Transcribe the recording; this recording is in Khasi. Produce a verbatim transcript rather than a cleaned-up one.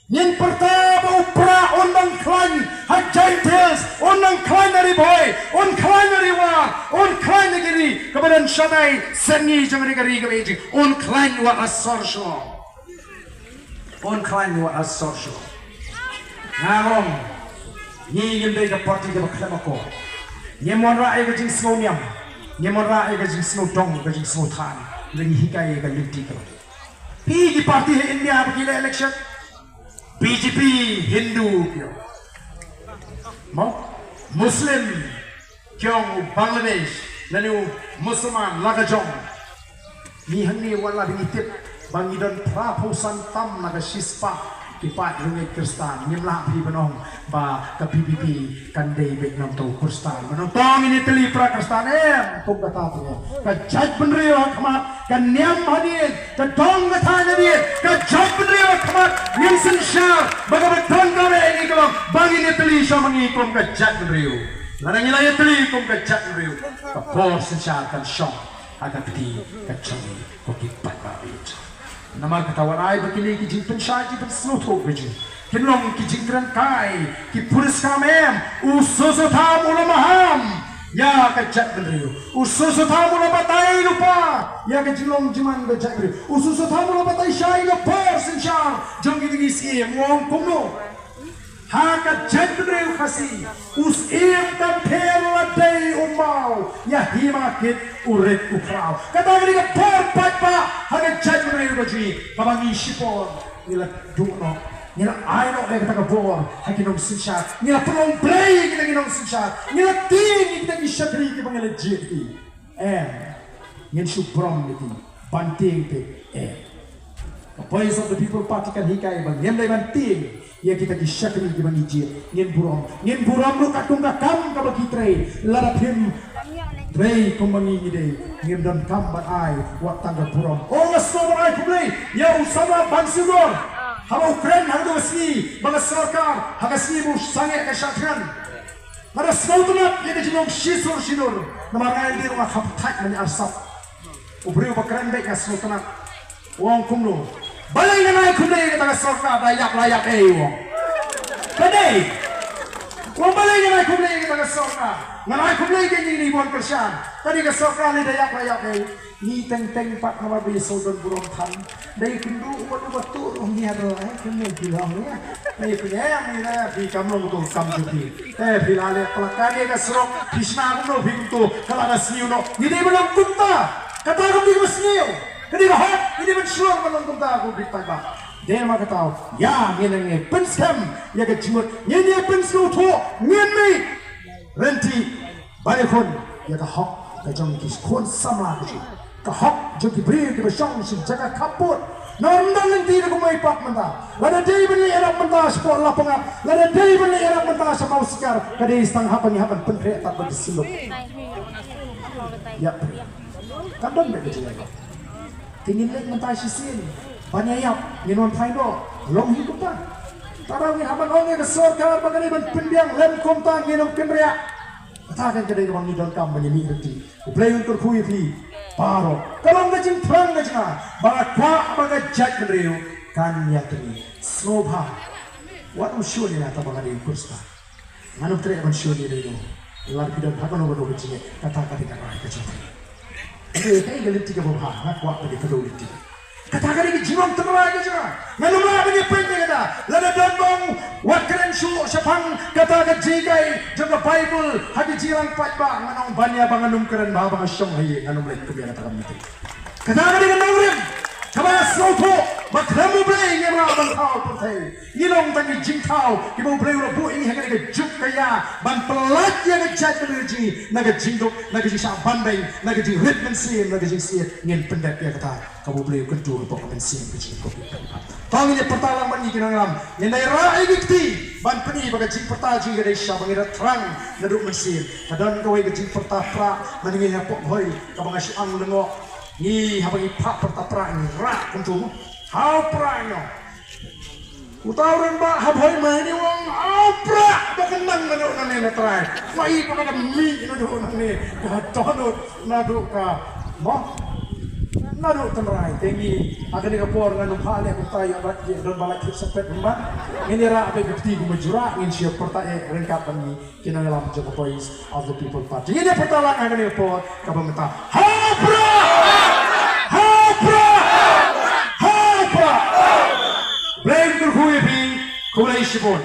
Ngin pyrta ba u Prah un nang khlaiñ ha Jaintia Hills, un nang khlaiñ na Ri Bhoi, un khlaiñ na Ri War, un khlaiñ na ki ri kaba don shatai seng ngi jong ri ka ri kaba ïeit jong ngi, un khlaiñ wat ha sor shnong. Un khlaiñ wat ha sor shnong. Nga ong, ngi ngim dei ka party kaba khlem akor. Ngim wanrah ïa ka jingsngewniam. Ngim wanrah ïa ka jingsngewdong, ka jingsngewthan. Lada ngi hikai ïa ka lynti ka. Phi ki party ha India ba ki leh election. B J P Hindu ki ong. Mo? Muslim ki ong, u Bangladesh lane u Musulman la ka jong. Ngi hangne wat la ba ngi tip ba ngi don phra phew san tam na ka shispah ki paid riewngeit Khristan. Ngim lah phi ban ong ba ka P P P kan dei beit na bynta u Khristan. Ban ong to ngin ïatylli para Khristan, em, kum kata te. Ka jaitbynriew ha khmat, ka niam hadien, ka dong ka thaiñ hadien, ka jaitbynriew ha khmat. Ngin synshar ba kaba don ka reh ngi ka long ba ngin ïatylli shong ma ngi kum ka jaitbynriew. Lada ngi la ïatylli kum ka jaitbynriew, ka bor synshar kan shong ha ka kti ka jong ngi ko ki paidbah. Namar kata wat ai ba kine ki jingpynshai, ki pynsngewthuh ka jong ngi kin long ki jingkren kai, ki puriskam, em, u soso tham u la maham ïa ka jaitbynriew. U soso tham u la batai lypa ïa ka jinglong jingman ka jaitbynriew. U soso tham u la batai shai ïa ka bor synshar jong kine ki syiem. U ong kumno? Ha ka jaitbynriew Khasi, u syiem ka pher la dei u maw, ïa hima kit u rit u khraw. Kata ka dei ka bor paidbah ha ka jaitbynriew ka jong ngi, kaba ngi shipor ngi la duh noh, ngi la ai noh ïa kata ka bor ha ki nongsynshar, ngi la pynlong blei ïa kita ki nongsynshar, ngi la tieng ïa kita ki shakri kiba ngi la jied ïa ki. Em, ngin shu burom ïa ki ban tieng te, em. Ka Voice of the People Party kan hikai ba ngim dei ban tieng ïa kita ki shakri kiba ngi jied. Ngin burom, ngin burom ruh katkum ka kam kaba ki trei. Lada phim trei kumba ngi ngi dei, ngim don kam ban ai wat tang ka burom. Oh, nga sngewbha ban ai khublei ïa u samla Bansudor haba u kren ha ka sngi ba ka sorkar ha ka sngi ba u sangeh ka shah thngan. Nga da sngewtynnat ïa ka jinglong shisur shinur. Namar nga ïa lade ruh nga kham thait mane arsap. U briew ba kren beit nga sngewtynnat. U ong kumno? Balei ngan ai khublei ïa kata ka sorkar, da ïap la ïap ei, u ong. Ka dei. U ong balei ngan ai khublei ïa kata ka sorkar. Ngan ai khublei ïa kine ki bun kyrshan. Ka dei ka sorkar lei da ïap la ïap ei. Ngi teng teng pat namar ba ngi sngewdon burom than. Dei kynduh uba uba tuh ruh ngi ïa dei, eh, kynduh phi long ïa. Dei phi ïa ngi ïa phi kam long tu kam tu phi. Eh, phi la leh pla ka dei ka surok, phi shna kumno phi kumtu, ka la ka sniew noh. Ngi dei ban long kumta. Kata ka dei ka sniew. Ka dei ka hok, ngi dei ban shlur ban long kumta kum phi tai ba. Dei ma kata, ïa ngi nang ngi pynskhem ïa ka jingmut, ngi ngi pynsngewthuh, ngin mih. Rynti Ba dei khun ïa ka hok ka jong ki khun samla ka jong, ka hok jong ki briew kiba shong sha jaka khappud. Nang ym don lynti da kumwei pat mynta. Lada dei ban leh ïarap mynta shapoh Lapangap, lada dei ban leh ïarap mynta sha Mawsikar, ka dei tang haba ngi hap ban pynkhreh pat bad ki synduk. Ïa, kan don bad ka jingïarap. Te ngin leit mynta shisien ban ïa ïap, ngin wan phai noh, long hi kumta. Tara ngin hap ban ong ïa ka sorkar ba ka dei ban pynbiang, lem kumta ngin ym kynriah. Kata kan ka dei kaba ngi donkam ban ïa mih ryntih. U Blei un kyrkhu ïa phi baroh. Ka long ka jingthrang ka jong nga ba nga kwah ba ka jaitbynriew kan ïa kynriah. Sngewbha, wat ym shun ïa nga tang ba nga dei u Khristan. Ngan ym treh ban shun ïa lade ruh. Lada phi don ha kano kano ka jingeh, kata ka dei ka rai ka jong phi. Kaei kaei ka lynti kaba bha, nga kwah ban ïa kdew lynti. Kata ka dei ka jinglong tynrai ka jong nga. Ngan ym lah ban ïa peit ïa kata. Lada don ba ong wat kren shuh shaphang kata ka jinghikai jong ka Baibl ha ki jingïalang paidbah, ngan ong ban ïa ba ngan ym kren, ba haba nga shong ha ïing ngan ym leit kum ïa kata ka meeting. Kata ka dei ka nongrim kaba nga sngewthuh ba khlem U Blei ngim lah ban thaw pyrthei. Ngi long tang ki jingthaw kiba U Blei u la buh ïa ngi ha kane ka juk ka ïa ban pyllait ïa ka jaitbynriew jong ngi na ka jingduk, na ka jingshah banbeiñ, na ka jingrit mynsiem, na ka jingsiat. Ngin pyndep ïa kata kaba U Blei u kyntu hapoh ka mynsiem ka jong ngi. To ngin ïa pyrta lang bad ngi ki nongïalam, ngin ïa rah ïa ki kti ban pyni ba ka jingpyrta jong ngi ka dei shisha ba ngi da thrang naduh mynsiem. Ka don kawei ka jingpyrta Prah mynta ngi hapoh Bhoi kaba nga shu ang lyngngoh. Ngi haba ngi phah pyrta Prah ngi rah kumtu. Hau Prah ngi ong. Uta u rangbah ha Bhoi Mei ni u ong, "Au prah, ba ka nang naduh nangne na trai. Wai ba ka da mih naduh nangne. Ka dohnud naduh ka mo. Naduh tynrai." Te ngi ha kane ka por ngan ym phah leh kumta ïa ba ki don ba la khit sepet mynba. Ngin ïarap bad ka kti kumba jurah, ngin shu pyrta eh ryngkat bad ngi. Ki nongïalam jong ka Voice of the People Party. Ngin ïa pyrta lang ha kane ka por kaba mynta. Ha prah! Ha prah! Ha prah! Blei kyrkhu ïa phi, khublei shibun.